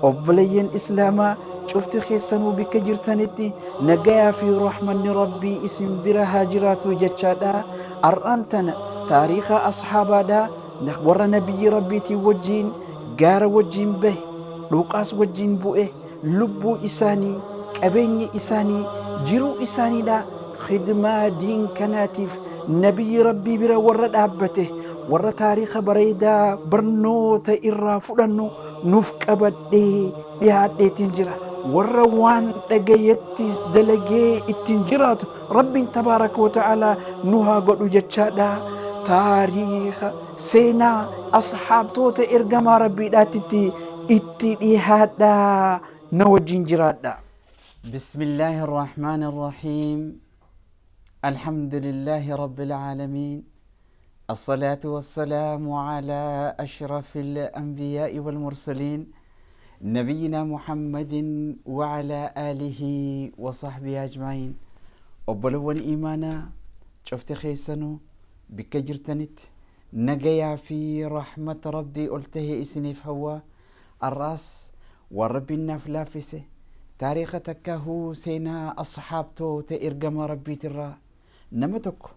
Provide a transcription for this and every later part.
Obboleeyyan Islaamaa cufti keessanuu bikka jirtanitti nagayaa fi rahmanni Rabbii isin bira haa jiraatu jechaadha. Ar'aan tana taariikha ashaabaadha warra nabiyyi Rabbiitiin wajjiin gaara wajjiin bahe, dhuuqaas wajjiin bu'e, lubbuu isaanii, qabeenya isaanii, jiruu isaaniidha khidmaa diin kanaatiif nabiyyi Rabbii bira warra dhaabbate, warra taariikha bareedaa barnoota irraa fudhannu nuuf qabadhee dhiyaadheetiin jira. Warra waan dhagayettis dalagee ittiin jiraatu Rabbiin tabaaraka wa ta'aalaa nu haa godhu jechaadha. Taariikha seenaa ashaabtoota ergamaa Rabbiidhaatitti itti dhiyaadha, na wajjin jiraadha. بسم الله الرحمن الرحيم. الحمد لله رب العالمين، الصلاة والسلام على أشرف الأنبياء والمرسلين، نبينا محمد وعلى آله وصحبه أجمعين. Obbolowwan iimaanaa cufti keessanuu bikka jirtanitti nagayaa fi rahmata Rabbii ol tahe isiniif hawwaa. Arraas waan Rabbiin naaf laaffise taariikha takkaahuu seenaa ashaabtoota ergamaa Rabbiitirraa nama tokko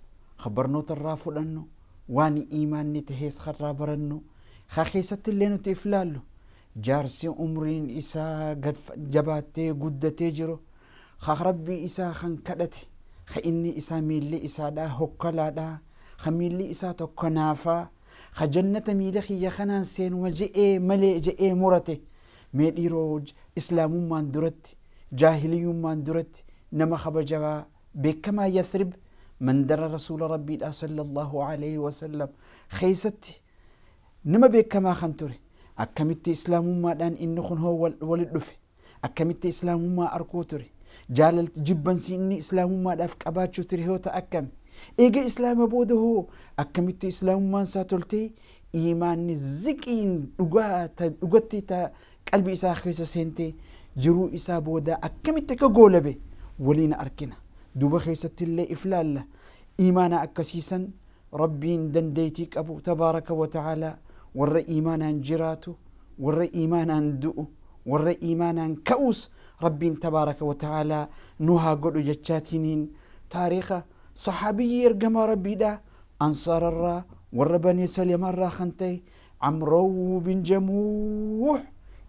ka barnoota irraa fudhannu, waan iimaanni tahees karraa barannu, ka keessatti illee nuti if laallu, jaarsi umriin isaa gad jabaattee guddatee jiru ka Rabbii isaa kan kadhate, ka inni isaa miilli isaadhaa hokkalaadhaa, ka miilli isaa tokko naafaa, ka jannata miila kiyya kanaan seenuma je'ee malee je'ee murate. Mee dhiiroo, islaamummaan duratti, jaahiliyyummaan duratti nama kabajaa beekamaa Yathrib, mandara rasuula Rabbiidhaa sallallahu alaihi wasallam keessatti nama beekamaa kan ture, akkamitti islaamummaadhaan inni kun hoo walit dhufe? Akkamitti islaamummaa arkuu ture? Jaalal jibbansi inni islaamummaadhaaf qabaachuu ture hoo ta akkami? Eega islaama booda hoo akkamitti islaamummaan isaa toltee iimaanni ziqiin dhugaa ta dhugatti ta qalbii isaa keessa seentee jiruu isaa booda akkamitti akka goolabe waliin arkina. Duuba keessatti illee if laalla. Iimaana akkasiisan Rabbiin dandeeytii qabu tabaaraka wa ta'aalaa warra iimaanaan jiraatu, warra iimaanaan du'u, warra iimaanaan ka'uus Rabbiin tabaaraka wa ta'aalaa nu haa godhu jechaatiiniin, taariikha saxaabiyyii ergamaa Rabbiidha ansaararraa warra Banii Salamaarraa kan ta'e Amroo bin Jamuuh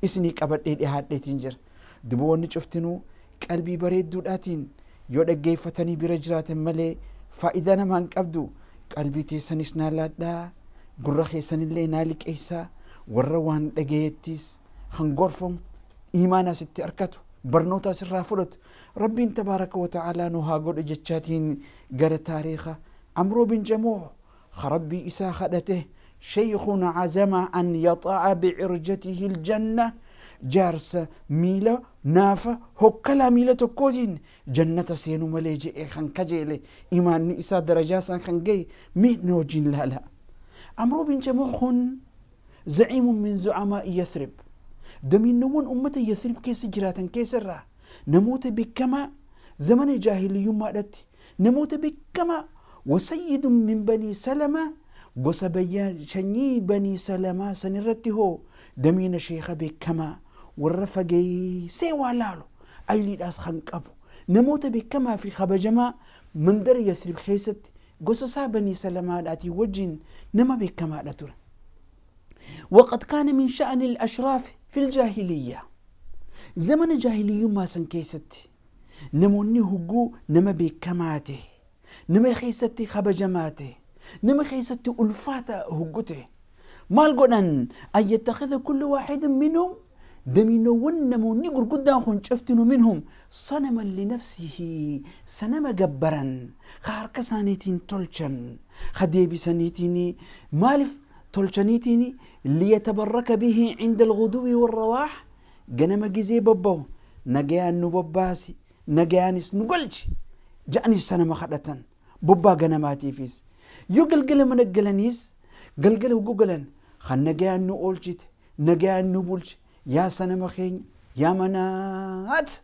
isinii qabadhee dhihaadheetiin jira. Duba wanni cuftinuu qalbii bareedduudhaatiin yoo dhaggeeffatanii bira jiraatan malee faayidaa namaa hin qabdu. Qalbii teessanis naa laadhaa, gurra keessanillee naa liqeessaa. Warra waan dhagayettis kan gorfamu, iimaanaas itti arkatu, barnootaas irraa fudhatu Rabbiin tabaaraka wa ta'aalaa nu haa godhu jechaatiin, gara taariikha Amroo bin Jamuuh ka Rabbii isaa kadhate, sheykhun azama an yaxa'a bicirjatihi aljanna, jaarsa miila naafa hokkalaa miila tokkootiin jannata seenu malee je'e kan kajeele, imaanni isaa darajaa isaan kan gahe, mee na wajjin laala. Amroo bin Jamuuh kun zaciimun min zucamaa'i Yathrib, damiinawwan ummata Yathrib keessa jiraatan keessa irraa namoota beekamaa, zamana jaahiliyyummaadhatti namoota beekamaa, wasayyidun min Banii Salamaa, gosa sanyii Banii Salamaa sanirratti hoo damiina sheeka beekamaa, warra fageessee waa laalu, ayliidhaas kan qabu, namoota beekamaa fi kabajamaa mandara Yathrib keessatti gosa isaa Banii Salamaadhaatiin wajjin nama beekamaadha ture. وقد كان من شأن الأشراف في الجاهلية، زمن جاهلية سن كيست namoonni hugguu nama beekamaa ta'e, nama keessatti kabajamaa ta'e, nama keessatti ulfaata huggu ta'e maal godhan? An yattakhidha kullu waahidin minhum, damiinowwan namoonni gurguddaan kun cuftinu, minhum sanaman linafsihi, sanama gabbaran ka harka isaaniitiin tolchan, ka deebisaniitiin maaliif tolchaniitiin, liyatabarraka bihi cinda alguduwi warrawaah, ganama gizee bobba'u nagayaan nu bobbaasi, nagayaanis nu galchi ja'anis sanama kadhatan. Bobbaa ganamaatiifis, yoo galgala mana galaniis, galgala hogguu galan, kan nagayaan nu oolchite, nagayaan nu bulche, yaa sanama keenya, yaa manaat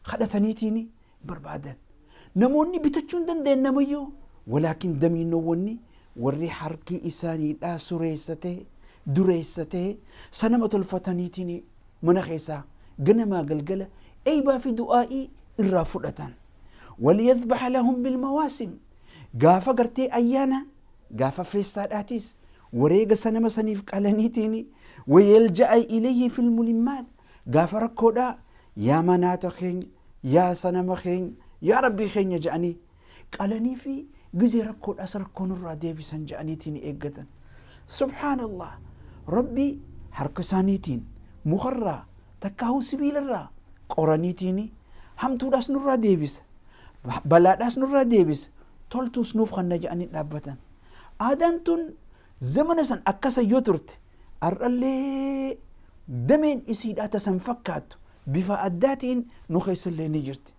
kadhataniitiin barbaadan. Namoonni bitachuu hin danda'an namayyuu, walaakin damiinowwanni warri harki isaaniidhaa sureessatee dureessatee sanama tolfataniitiin. Mana keessaa ganamaa galgala eeybaa fi du'aa'ii irraa fudhatan. Waliyadhbaha lahum bilmawaasim, gaafa gartee ayyaana, gaafa feestaadhaatis wareega sanama saniif qalaniitiin. Wayalja'a ilayhi fil mulimmaat, gaafa rakkoodhaa yaa manaata keenya, yaa sanama keenya, yaa rabbii keenya jedhanii qalanii fi gizee rakkoodhaas rakkoo nurraa deebisan jedhaniitiin eeggatan. Subhaanallah, rabbii harka isaaniitiin mukarraa takkaahuu sibiilarraa qoraniitiin hamtuudhaas nurraa deebisa, balaadhaas nurraa deebisa, toltuus nuuf kanna jedhanii dhaabbatan. Aadaan tun zamana san akkasa yoo turte, har'allee dameen isiidhaa tasan fakkaattu bifa addaatiin nu keessallee ni jirti.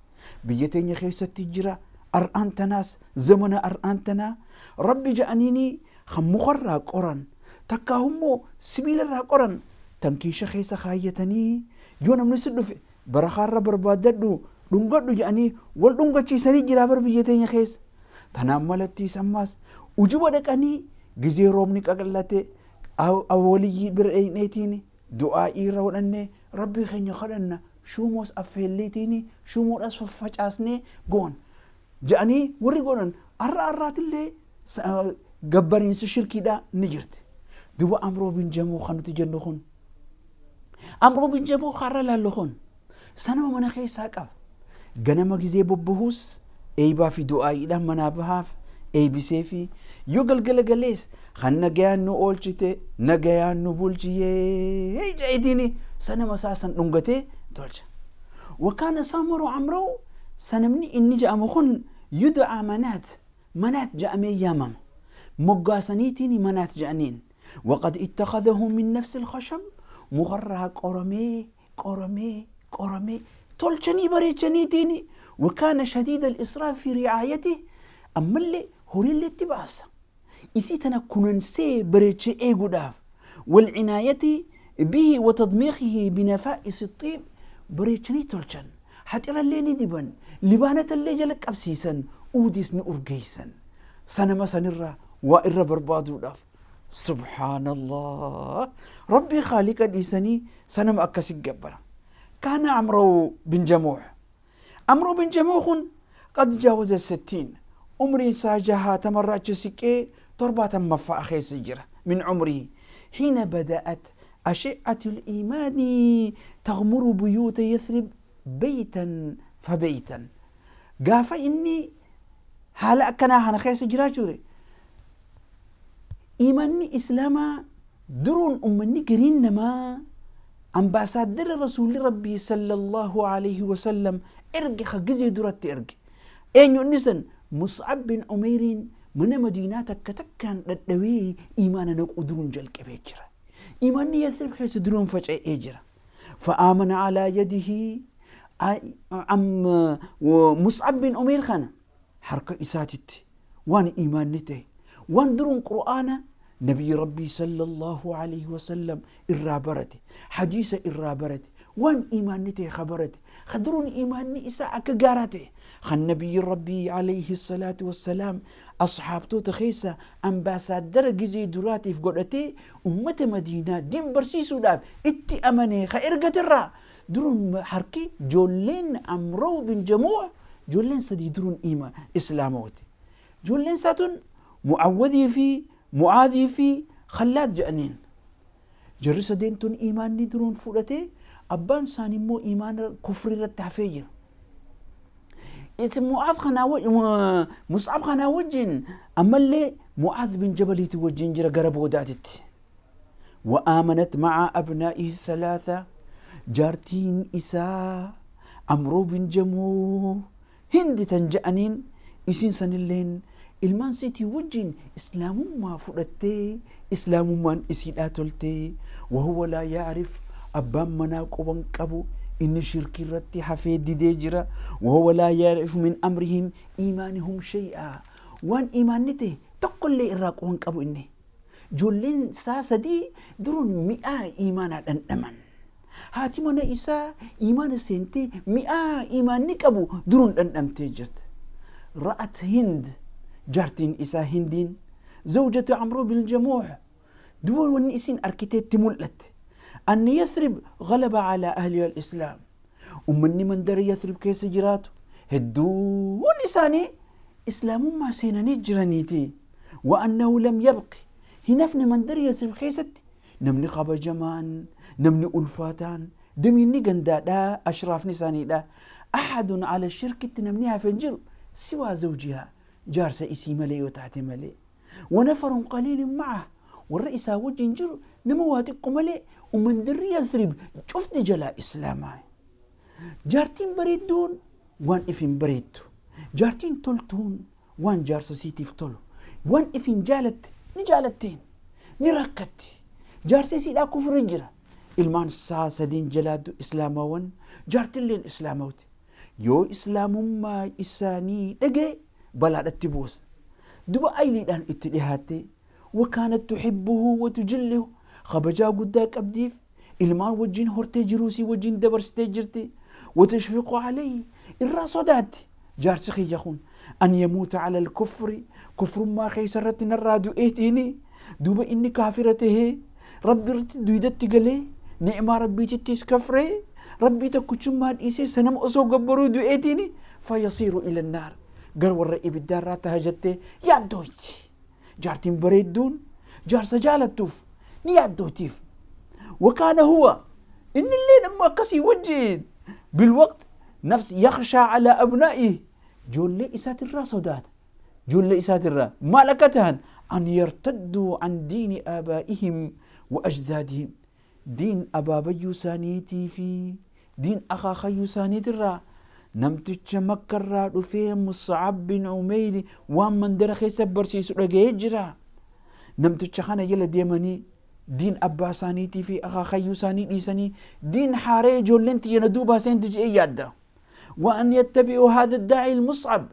Biyya teenya keessatti jira har'aan tanaas, zamana har'aan tanaa rabbi ja'aniinii kan mukarraa qoran takkaahummoo sibiilarraa qoran tan kiisha keessa kaayyatanii, yoo namni si dhufe barakaarra barbaaddadhu dhungadhu jedhanii wal dhungachiisanii jira bar biyya teenya keessa. Tanaan malattiis ammaas ujuba dhaqanii gizee roobni qaqallate awwaliyyii bira dheyneetiin du'aa'ii irra godhannee rabbii keenya kadhanna, shuumoos affeelleetiin shuumoodhaas faffacaasnee goon jedhanii warri godhan har'a har'aatillee gabbariinsi shirkiidhaa ni jirti. Duba Amroo bin Jamoo kan nuti jennu kun, Amroo bin Jamoo har'a laallu kun, sanama mana keessaa qaba. Ganama gizee bobbahuus eeybaa fi du'aa'iidhaan manaa bahaaf eeybisee fi yoo galgala galees kan nagayaan nu oolchite nagayaan nu bulchiyee jedheetiin sanama isaa san dhungatee tolcha. Wakaana samaru amroo, sanamni inni jedhamu kun yud'aa manaat, manaat jedhamee yaamama. Moggaasaniitiin manaat jedhaniin. Waqad ittakhadahu min nafsi al-khashab, mukarraa qoramee qoramee qoramee tolchanii bareechaniitiin. Wakaana shadiida al-israaf fi ri'aayatihi, ammallee horiillee itti baasa. Isii tana kunuunsee bareechee eeguudhaaf, walcinaayati bihi wa tadmiikihi binafaa'isi xiib, bareechanii tolchan. Haxirallee ni diban, libaanatallee jala qabsiisan, uudiis ni urgeessan. Sanama sanirraa waa irra barbaaduudhaaf. Subhaanallah. Rabbii khaaliqa dhiisanii sanama akkasi gabbara. Kaana Amroo bin Jamuux. Amroo bin Jamuux kun qad jaawaza sittiin. Umriin isaa 60rra achi siqee 70ffaa keessa jira min umrii. Hiina bada'at ashi'atu al-iimaani taghmuru buyuuta Yathrib beytan fa beytan. Gaafa inni haala akkanaa kana keessa jiraachuu iimaanni islaamaa duruun ummanni gariin namaa ambaasaaddara rasuulli rabbii sallallahu alaihi wasallam erge ka gizee duratti erge eenyu inni san Mus'ab bin Umeyriin mana Madiinaa takka takkaan dhadhawee iimaana naquu duruun jalqabee jira. Iimaanni Yathrib keessa duruun faca'ee jira. Fa'aamana alaa yadihi Mus'ab bin Umeyr kana harka isaatitti waan iimaanni ta'e, waan duruun qur'aana nabiyyi rabbii sallallahu alaihi wasallam irraa barate, hadiisa irraa barate, waan iimaanni ta'e ka barate, ka duruun iimaanni isaa akka gaaraa ta'e, kan nabiyyi rabbii alaihi salaatu wassalaam ashaabtoota keessa ambaasaaddara gizee duraatiif godhatee ummata Madiinaa diin barsiisuudhaaf itti amanee ka ergaterraa duruun harki joolleen Amroo bin Jamuuh joolleen sadii duruun iima islaamawte. Joolleen isaa tun Mu'awwadii fi Mu'aadii fi Khallaad jedhaniin. Jarri sadeen tun iimaanni duruun fudhatee, abbaan isaanii immoo iimaana kufrii irratti hafee jira. Isin Mu'aaz kanaa Mus'ab kanaa wajjin ammallee Mu'aaz bin Jabaliiti wajjin jira gara boodaatitti. وآمنت مع أبنائه الثلاثة، جارتين إساء عمرو بن جمو هند تنجأنين إسين سنلين ilmaan isiitii wajjin islaamummaa fudhattee islaamummaan isiidhaa toltee. Wahuwa laa yaarif, abbaan manaa quban qabu, inni shirkii irratti hafee didee jira. Wahuwa laa yaarifu min amrihim iimaanihum shay'a, waan iimaanni ta'e tokkollee irraa quban qabu inni. Ijoolleen isaa sadii duruun mi'aa iimaanaa dhandhaman. Haati mana isaa iimaana seentee mi'aa iimaanni qabu duruun dhandhamtee jirti. Ra'at Hind, jaartiin isaa Hindiin, zawjatu Amroo bin Jamuuh, duba wanni isin arkiteetti mul'atte. أن يثرب غلب على أهلها الإسلام. Ummanni mandara Yathrib keessa jiraatu hedduun isaanii islaamummaa seenanii jiraniiti. Wa'annahu lam yabqi hin hafne mandara Yathrib keessatti namni kabajamaan, namni ulfaataan, damiinni gandaadhaa, ashraafni isaaniidha. Ahadun ala shirkitti namni hafe hin jiru siwaa zawjihaa jaarsa isii malee yoo taate malee. Wanafarun qaliilin ma'a warra isaa wajjin jiru nama waa xiqqo malee ummandarri Yathrib cufti jalaa islaamaa. Jaartiin bareedduun waan if hin bareeddu. Jaartiin toltuun waan jaarsa siitiif tolu. Waan if hin jaalatte ni jaalattiin. Ni rakkatti. Jaarsi isiidhaa kufri jira. Ilmaan isaa sadiin jalaatu islaamawan jaartilleen islaamawte. Yoo islaamummaa isaanii dhaga'e balaadhatti buusa. Duba ayliidhaan itti dhihaatte wakaanat tuhibbuhu wa tujillihu kabajaa guddaa qabdiif ilmaan wajjin hortee jiruusii wajjin dabarsitee jirti. Watashfiqu alayhi irraa sodaatti jaarsi kiyya kun an yamuuta ala alkufri kufrummaa keessa irratti narraa du'eetiini duuba inni kaafira tahee rabbi irratti duydatti galee ni'maa rabbiitittis kafree rabbii tokkichummaa dhiisee sanama osoo gabbaruu du'eetiini fayasiiru ila naar gara warra ibiddaarraa taha jettee yaaddooyti. Jaartiin bareedduun jaarsa jaalattuuf ni yaaddootiif. Wakaana huwa innilleen ammoo akkasii wajjin bilwaqt nafs yakhshaa alaa abnaa'ihi ijoollee isaatirraa sodaata. Ijoollee isaatirraa maal akka tahan an yartadduu an diini aabaa'ihim wa ajdaadihim diin abaabayyuu isaaniitii fi diin akaakayyuu isaaniitirraa namticha makkarraa dhufee Mus'ab bin Umeyri waan mandara keessa barsiisu dhaga'ee jira. Namticha kana jala deemanii diin abbaa isaaniitii fi akaakayyuu isaanii dhiisanii diin haaree ijoolleen tiyya na duubaa seentu je'ee yaadda. وأن يتبعوا هذا الداعي المصعب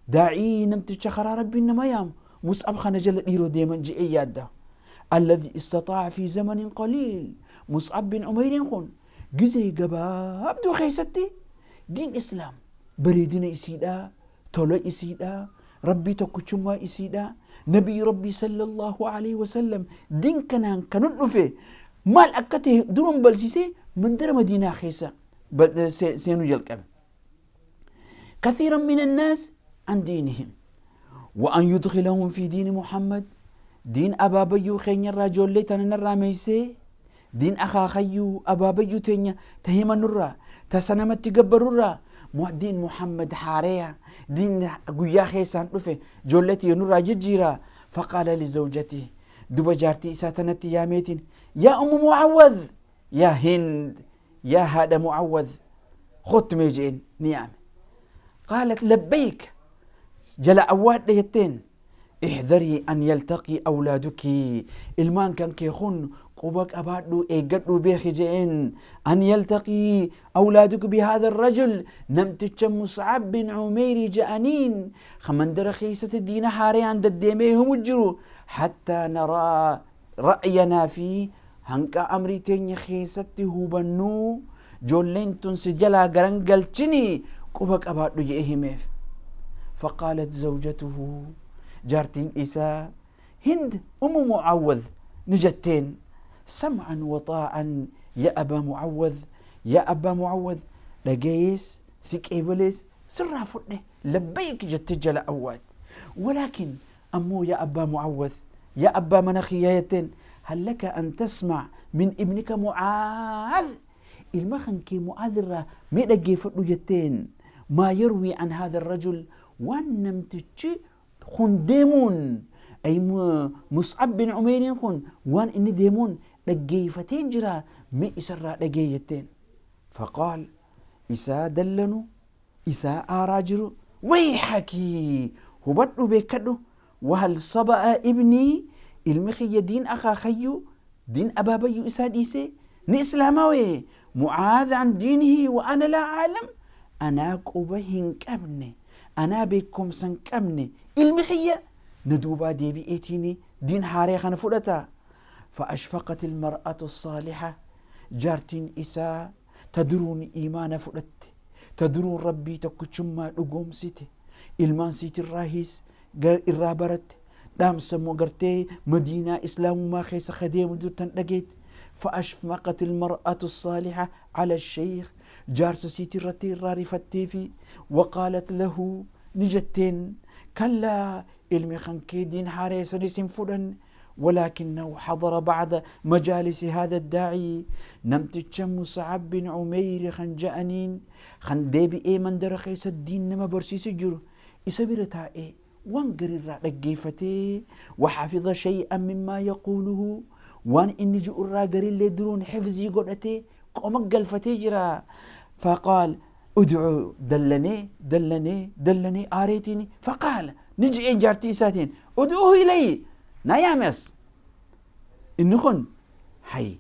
داعي نمتش خرا ربي إنما يام مصعب خنا جل ديرو ديما جئ يادا الذي استطاع في زمن قليل مصعب بن عمير خون جزي قباب دو خيستي دين إسلام بريدنا إسيدا تولى إسيدا ربي تكوشما إسيدا نبي ربي صلى الله عليه وسلم دين كنان كنون مال أكته درون بلسيسي من در مدينة خيسة سينو جلقب كثيرا من الناس عن دينهم وأن يدخلهم في دين محمد دين أبابيو خين الرجل لتن الراميسي دين أخا خيو أبابيو تنيا تهيما نرى تسنمت تقبر دين محمد حاريا دين قويا خيسان رفه جولتي نرى ججيرا. فقال لزوجته دب جارتي ساتنتي يا ميتين يا أم معوذ يا هند يا هذا معوذ خط ميجين نعم. قالت لبيك جل أواد يتين احذري أن يلتقي أولادك المان كان كيخون قبك أبادو إيقدو بيخي جئن أن يلتقي أولادك بهذا الرجل نمتج مصعب بن عمير جانين خمندر خيسة الدين حاري عند الديميهم الجرو حتى نرى رأينا فيه هنك أمري تين خيسته بنو جولين تنسجلا غرنجلتني قبك أبادو يهمف. فقالت زوجته جارتين إساء هند أم معوذ نجتين سمعا وطاعا يا أبا معوذ يا أبا معوذ لقيس سكيبليس سرها فتنه لبيك جت أواد. ولكن أمو يا أبا معوذ يا أبا منخياتين هل لك أن تسمع من ابنك معاذ المخن كي معاذ ميدقي فتنه جتين ما يروي عن هذا الرجل وان نمتشي خون ديمون أي مصعب بن عمير خون وان إني ديمون لقيفتين جرا مي إسرى لقيتين. فقال إسا دلنو إسا آراجرو ويحكي هبطلو بكدو وهل صبأ ابني المخي دين أخا خيو دين أبابيو إسا ديسي نإسلاموي معاذ عن دينه وأنا لا أعلم أنا قبهن كابني أنا بكم سنكمني المخية ندوبا ديبي إيتيني دين حاريخ فلتا. فأشفقت المرأة الصالحة جارتين إساء تدرون إيمان فلت تدرون ربي تكتشما لقوم سيتي إلمان سيتي الراهيس الرابرت دام سمو قرتي مدينة إسلام ما خيس خديم درتن لقيت. فأشفقت المرأة الصالحة على الشيخ جارس سيتي رتي رارفتي وقالت له نجتين كلا ilmi kankee diin haareessa isin fudhan. ولكنه حضر بعد مجالس هذا الداعي نمتش مصعب بن عمير خن جأنين خن ديبي اي من درخيس الدين نما برسيس جرو إسبرتا اي وان قرر رقيفتي وحفظ شيئا مما يقوله وان إني جؤرا قرر اللي درون حفظي قدتي قوم قلفتي جرا. فقال ادعو دلني دلني دلني آريتني. فقال نجي جارتي ساتين ادعوه إلي نايامس إنخن حي.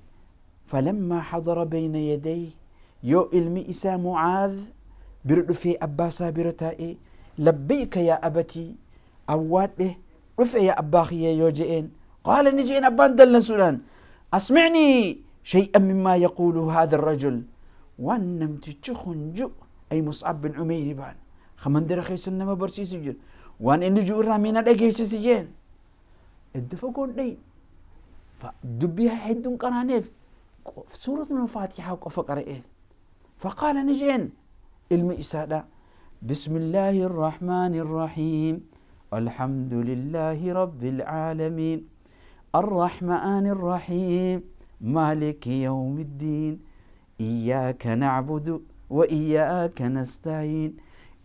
فلما حضر بين يديه يو إلمي إسا معاذ برد في أباسا برتائي لبيك يا أبتي أواده رفع يا أباخي يوجئين. قال نجئين أبان دلن سولان أسمعني شيئا مما يقوله هذا الرجل. وانم تشخن أي مصعب بن عمير بان خمندر خيس إنما برسي سجل وان إني جو رامينا دقيس سجين الدفقون لي فدبيها حدون قرانيف سورة الفاتحة وقف قرئه. فقال نجين المئسادة بسم الله الرحمن الرحيم الحمد لله رب العالمين الرحمن الرحيم مالك يوم الدين إياك نعبد وإياك نستعين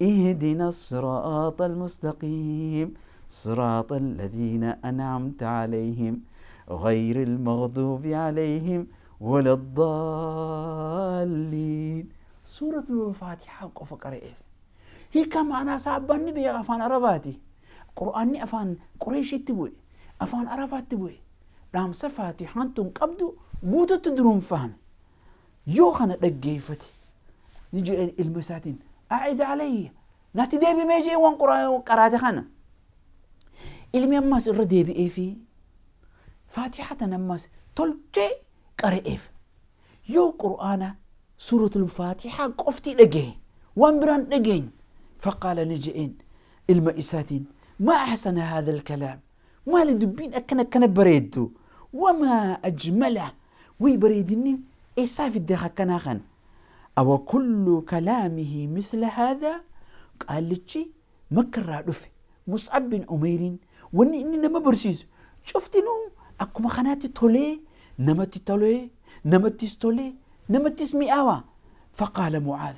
اهدنا الصراط المستقيم صراط الذين أنعمت عليهم غير المغضوب عليهم ولا الضالين. سورة الفاتحة وقف قرئه هي كم أنا صعب النبي أفان عرباتي قرآني أفان قريش تبوي أفان عربات تبوي دام صفاتي هانتم قبدو قوتو تدرون فهم يوخنا دقيفتي نجي المساتين أعيد علي ناتي ديبي ما يجي وان قرآن قراتي خانا ilmi ammas irra deebi'ee fi faatiha tan ammas tolchee qara'eef yoo qur'aana suuratul faatihaa qofti dhagaye waan biraan dhageenye. فقال نجئين ilma isaatiin ما أحسن هذا الكلام ما لدبين أكنا كان بريدو وما أجمله وي بريدني إيسا في الدخل كان خان أو كل كلامه مثل هذا. قال لتشي مكر رفي مصعب بن عمير واني إني نما برسيس شفت نو أكو مخاناتي تولي نمتي تولي نمتي ستولي نمتي اسمي آوا. فقال معاذ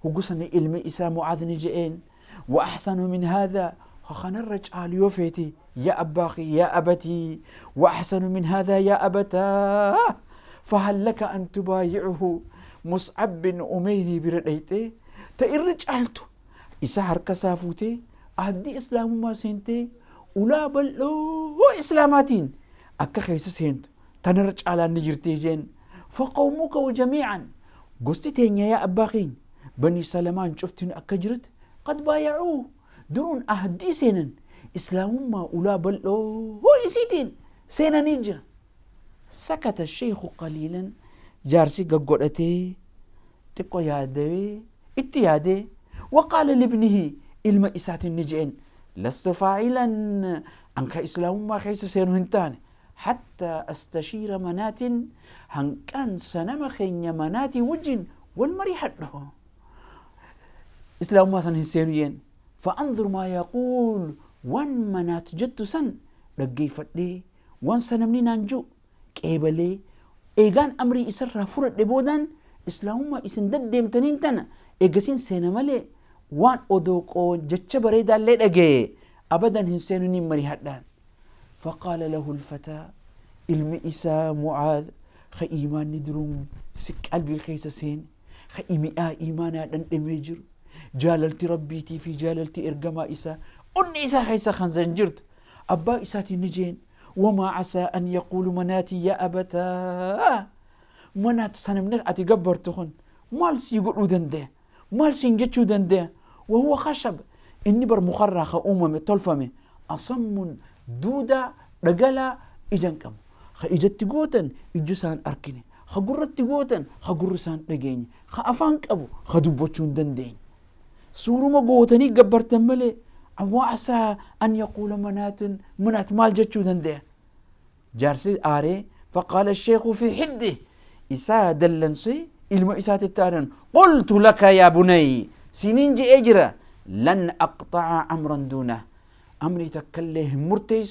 وقصني إلمي إسا معاذ نجئين وأحسن من هذا خنرج آل يوفيتي يا أباخي يا أبتي وأحسن من هذا يا أبتا فهل لك أن تبايعه مصعب بن عمير برديتي تإرج آلتو إسا هركا سافوتي أهدي إسلام ما سنتي ولا بل إسلاماتين أكا خيس سنت تنرج على نجرتيجين فقومك وجميعا قستي تينيا يا أباخين بني سلمان شفتن أكا جرت قد بايعوه درون أهدي سنن إسلام ما ولا بل إسيتين سنن نجر. سكت الشيخ قليلا جارسي ققرتي تقو يادي اتيادي وقال لابنه ilma isaatiin ni je'en لست فاعلا أنك إسلام ما خيس سينهنتان حتى أستشير منات هنكان سنما خين مناتي وجن والمري حده إسلام ما سنهن فأنظر ما يقول وان منات جت سن لقي فتلي وان سنمني نانجو كيبلي إيغان أمري إسرها فرد لبودان إسلام ما إسن ددم تنين تنا إيغسين سينمالي وان أدوكو جتش بريدا لدقي أبدا هنسينوني مري هدان. فقال له الفتى إلمي إسا معاذ خي إيمان ندروم سك قلبي خيس سين خي إيمي إيمانا دن إميجر جاللتي ربيتي في جاللتي إرقما إسا أن إسا خيسا خنزنجرت أبا إساتي نجين وما عسى أن يقول مناتي يا أبتا منات سنمنغ أتي قبرتخن مال سيقولوا دنده مال سينجتشو دنده وهو خشب إني بر مخرخ أمم تلفمي أصم دودا رجلا إجنكم خإجت جوتن إجسان أركني خجرت جوتن خجرسان رجيني خأفانك أبو خدوبتشون دندين سورو ما جوتني جبرت ملي وعسى أن يقول منات منات مال جتشو دنده جارسي آري. فقال الشيخ في حده إسا دلنسي إلما إسا تتارن قلت لك يا بني سنين جي أجرا لن أقطع أمرا دونه أمري تكله مرتيس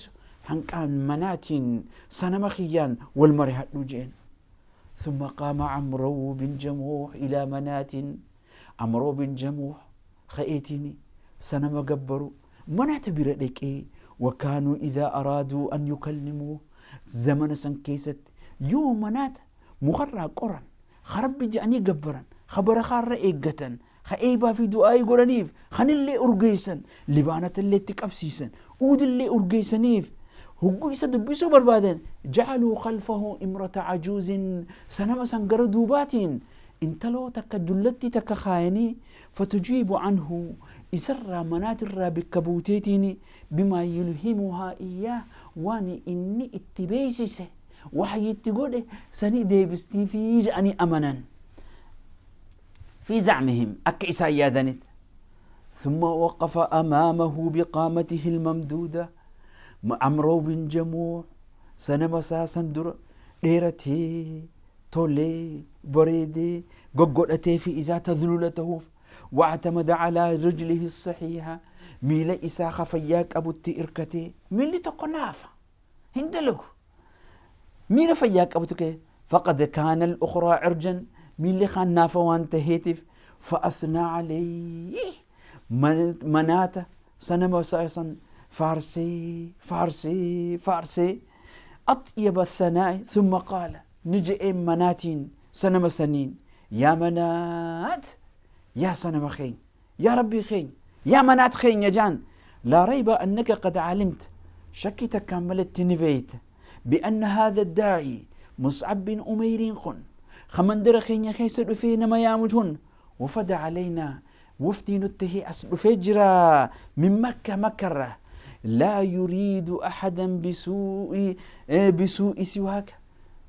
هنكان مناتين سنمخيان والمرهة لجين. ثم قام عمرو بن جموح إلى منات. عمرو بن جموح خيتني سنم قبروا منات برأيك إيه. وكانوا إذا أرادوا أن يكلموه زمن سنكيست يوم منات مخرى قرن خرب جاني قبرا خبر خار إيقة خيبا في دعاء قرنيف خن اللي أرجيسن لبانة اللي تكبسيسن أود اللي أرجيسنيف هو يسد بيسو بربادن جعلوا خلفه امرأة عجوز سنما سنقر دوبات انتلو تك دلتي تك خايني فتجيب عنه إسر منات الرابك كبوتيتيني بما يلهمها إياه واني إني اتبيسسه وحي اتقوله سني ديبستي في جأني أمنا في زعمهم أك إسايا. ثم وقف أمامه بقامته الممدودة عمرو بن جموح سنما ساسندر ديرتي تولي بريدي ققرتي في إذا تذللته واعتمد على رجله الصحيحة ميل إسا خفياك أبو التئركتي ميل تقنافة هندلقو ميل فياك أبو تكي فقد كان الأخرى عرجا ميل خان نافة وانت هيتف فأثنى عليه مناته سنما ساسا فارسي فارسي فارسي أطيب الثناء. ثم قال نجئ مناتين سنما سنين يا منات يا سنما خين يا ربي خين يا منات خين يا جان لا ريب أنك قد علمت شكيت كملت نبيت بأن هذا الداعي مصعب بن أمير خن خمندر خين يا خيسر فينا ما يامجهن وفد علينا وفتي نتهي أسد فجرا من مكة مكرة لا يريد أحدا بسوء سواك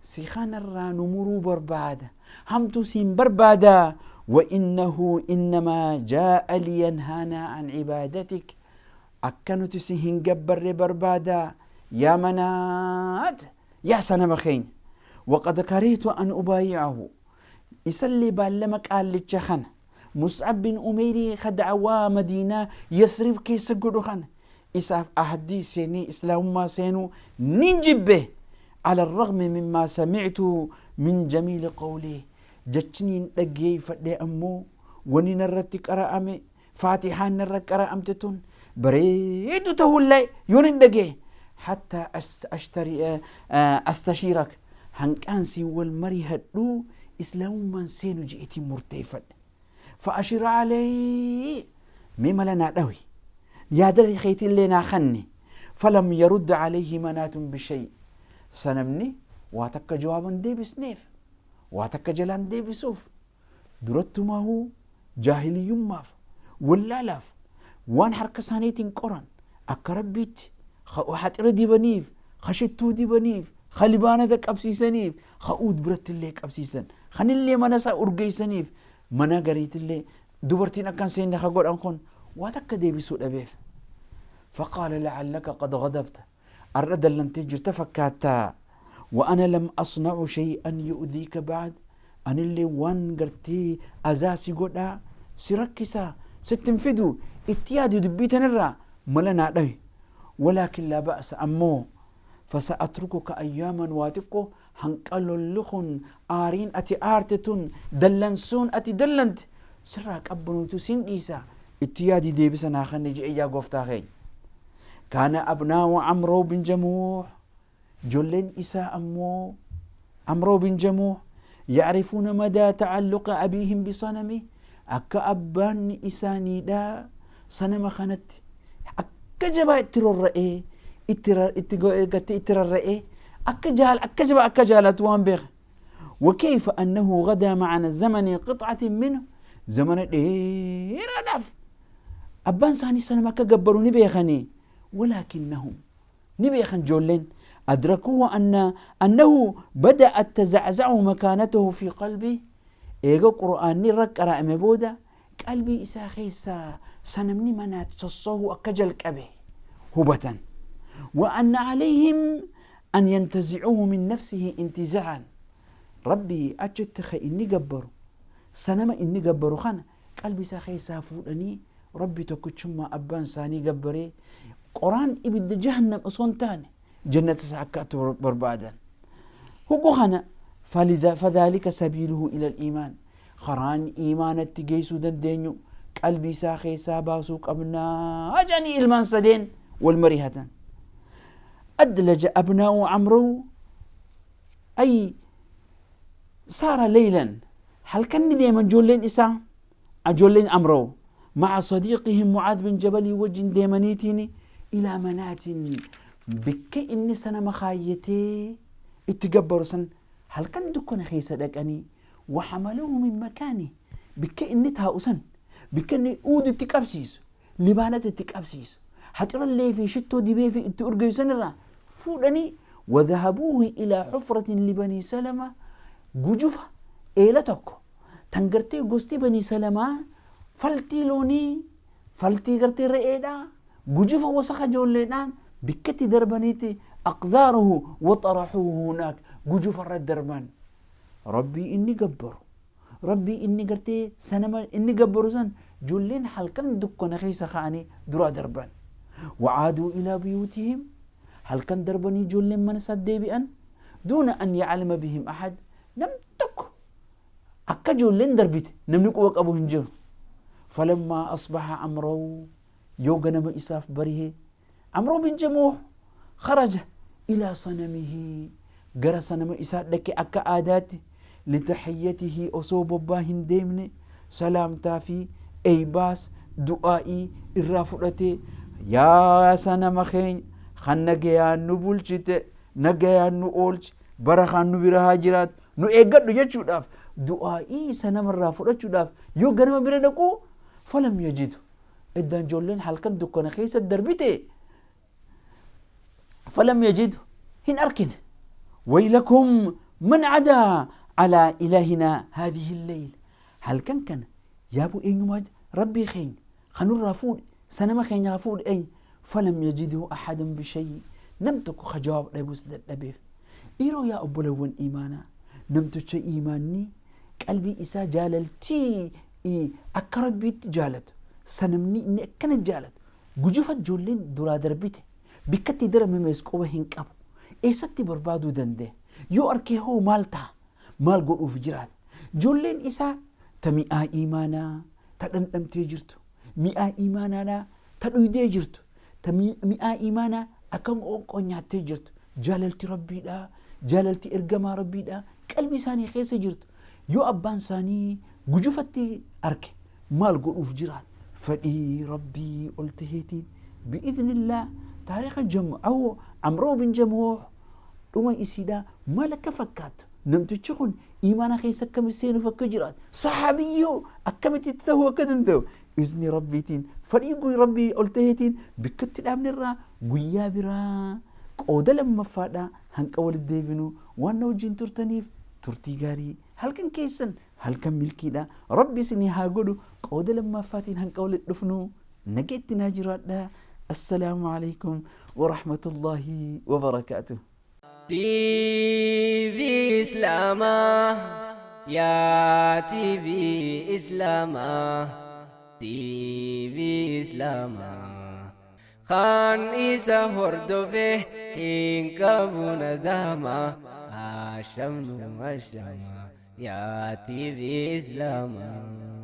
سيخان الرانمرو بربادة همتو سين بربادة وإنه إنما جاء لينهانا عن عبادتك أكنت سهن جبر بربادة يا منات يا سنمخين وقد كرهت أن أبايعه يسلي بالمك قال للشخن مصعب بن أميري خدعوا مدينة يثرب كيس قدوخن إساف أهدي سيني إسلام ما سينو ننجبه على الرغم مما سمعت من جميل قوله جتني لقي فدي أمو وني نرتك أرأمي فاتحة نرك أرأمتتون بريد تهولي يونين دقي حتى أشتري أستشيرك هنكانسي والمري هدو إسلام من سينو جئتي مرتفد فأشير علي مما لنا دوي يا دري خيتي اللي ناخني فلم يرد عليه منات بشيء سنمني واتك جوابا دي بسنيف واتك جلان دي بسوف درت ما هو جاهلي ماف ولا لاف وان حركة سانيتين قرن أكربيت وحتر دي بنيف خشتو دي بنيف خلبانة دك أبسي سنيف خؤود برت اللي أبسي سن خن اللي منسا أرجي سنيف منا قريت اللي دبرتين أكن سين خقول أنكون واتك دي بسوء أبيف فقال لعلك قد غضبت الرد لن تجر تفكاتا وأنا لم أصنع شيئا يؤذيك بعد أنا اللي وان قرتي أزاسي قدا سيركسا ستنفدو اتيادي دبيت نرى ملنا دي ولكن لا بأس أمو فسأتركك أياما واتقو هنقلو اللخن آرين أتي آرتتون دلنسون أتي دلنت سراك أبنو تسين إيسا اتيادي دي بسنا خنجي إيا قفتاخي كان أبناء عمرو بن جموح جلين إساء أمو عمرو بن جموح يعرفون مدى تعلق أبيهم بصنمه أكا أبان إساني دا صنم خانت أكا جبا اترو الرأي اترى الرأي أكا جال أكا جبا أكا جالت وان بيغ وكيف أنه غدا معنا الزمن قطعة منه زمن دير أدف أبان ساني صنم أكا قبروا نبيخني ولكنهم نبيخن جولين أدركوه أنه بدأت تزعزع مكانته في قلبي إيجو قرآني رك رأم بودا قلبي إسا خيسا سنمني منات تصوه أكجل كبه هبة وأن عليهم أن ينتزعوه من نفسه انتزاعا. ربي أجت إني جبرو سنما إني جبرو خان قلبي ساخي سافورني ربي تكتشما أبان ساني جبري قرآن إبد جهنم أصون تاني جنة سعكات بربادا هو خنا فلذا فذلك سبيله إلى الإيمان. خران إيمان التجيسو دندينيو قلبي ساخي ساباسوك أبنا أجاني إلمان سدين والمريهة. أدلج أبناء عمرو أي صار ليلا هل كان ديما جولين إسا أجولين عمرو مع صديقهم معاذ بن جبل وجن ديمانيتيني إلى منات بك إني سنة مخايتي اتجبروا سن هل كان دكنا خيسة دكني وحملوه من مكانه بك إني تهاوسن بك إني أود تكابسيس لبانة تكابسيس حتى اللي في شتو دي في تأرجو سنرا فودني وذهبوه إلى حفرة لبني سلمة جوجفة إيلتك تنقرتي قستي بني سلمة فلتي لوني فلتي قرتي رئيدا جوجفة وسخ جولينان بكتي دربنيتي أقذاره وطرحوه هناك جوجفة الرد دربان. ربي إني جبر ربي إني قرتي سنما إني جبر سن جولين حلقن دكنا خيسة خاني درا دربان. وعادوا إلى بيوتهم هل كان دربني جولين من سدي بأن دون أن يعلم بهم أحد نمتك أكا جولين دربت نملك وك أبو هنجر. فلما أصبح عمرو يوغنا ما إساف بريه عمرو بن جموح خرج إلى صنمه جرى صنم إساف لك أكا آداتي لتحيته أصوب باهن ديمني سلام تافي أي باس دعائي الرافضتي يا سنم خين خن نجيا نبولشت نجيا نقولش برخان نبيرها جرات نو إيجاد نجتشو داف دعائي سنم الرافضة داف يو جنم بيرنكو فلم يجده إدان جولين حلقن دكان خيسة دربته فلم يجده هن أركن ويلكم من عدا على إلهنا هذه الليل. هل كان كان يابو إنجماد ربي خين خنور رافود سنما خين غفور أي فلم يجده أحد بشيء نمتك خجاب لبوس لبيف إيرو يا أبو لون إيمانا نمتك إيماني قلبي إسا جاللتي إي أكربيت جالت سنمني إني أكنت جالت جوجفت جولين درا دربيته بكتي درم ميسكوه هنكابو إيستي بربادو دنده يو أركي هو مالتا مال قول في جولين إسا تمئة إيمانا تدندم تيجرتو مئة إيمانا لا تدويدي جرتو مئة إيمانا أكم أونكو تيجرتو جاللتي ربي لا جاللتي إرقما ربي لا قلبي ساني خيس جرتو يو أبان ساني جوجفتي أركي مال قول في جرات فدي ربي قلتهيتي بإذن الله تاريخ الجمع أو عمرو بن جموح وما إسيدا ما لك فكات نمتشخون إيمانا خيسا كم السين فكجرات صحابيو أكمت تتهوى كدندو إذن ربيتين فريقو ربي قلتهيتين بكت الأمن الرا قويا برا قودة لما فادا هنك أول الديبنو وانا وجين ترتنيف ترتي غاري هل كان كيسن هل كان ملكي دا ربي سني هاقولو قودة لما فاتين هنك أول الدفنو نجيت ناجرات دا. السلام عليكم ورحمة الله وبركاته. TV Islama ya TV Islama TV Islama Khan isa hordofe hinkabu nadama ashamnu ashama ya TV Islama.